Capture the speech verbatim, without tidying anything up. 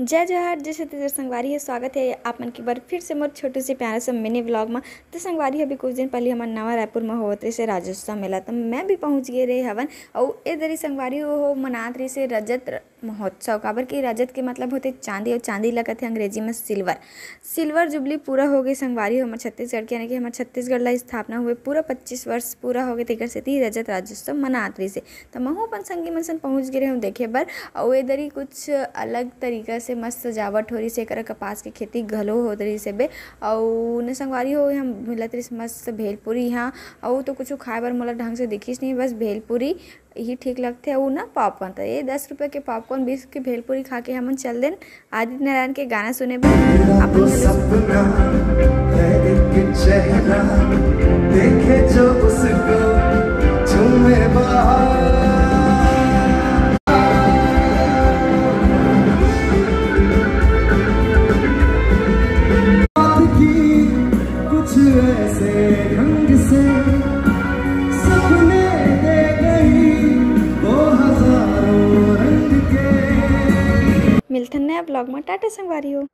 जय जोहार, जय छत्तीसगढ़ संगवारी हो, स्वागत हे आप मन के बर फिर से मोर छोटू से प्यारा से मिनी व्लॉग म। तो संगवारी हो, अभी कुछ दिन पहले हमर नवा रायपुर म होवत रहिसे राज्योत्सव मेला, तो मैं भी पहुंच गे रहे हवन। अउ ए दरी संगवारी हो, हो मनात रहिसे रजत र-, महोत्सव, काबर कि रजत के मतलब होथे चांदी, अउ चांदी ला कथे अंग्रेजी म सिल्वर। सिल्वर जुबली पूरा हो गे संगवारी हो हमर छत्तीसगढ़ के, यानी कि हमर छत्तीसगढ़ ला स्थापना हुए पूरा पच्चीस वर्ष पूरा हो गे, तेकर सेती रजत राज्योत्सव मनात रहिसे। त महूँ अपन संगी मन संग पहुँच गे रहेंव देखे बर। अउ ए दरी कुछ अलग तरीका से मस्त सजावट हो रहिसे, एकरा कपास के खेती घलो होत रहिसे बे। अउ न संगवारी हो, यहाँ मिलत रहिस मस्त भेलपुरी यहाँ। अउ तो कुछ खाए बर मोला ढंग से दिखिस नहीं, बस भेलपुरी ही ठीक लगथे। अउ ना पॉपकॉर्न, त ये दस रुपये के पॉपकॉर्न, बीस के भेलपुरी खा के हमन चल देन आदित्य नारायण के गाना सुने बर। अपन घलो सपना है एक चेहरा, देखे जो उसको झूमे बाहर। बात की कुछ ऐसे ढंग से, सपने दे गई वो हजारों रंग के। मिलथन नया व्लॉग में। टाटा संगवारी हो।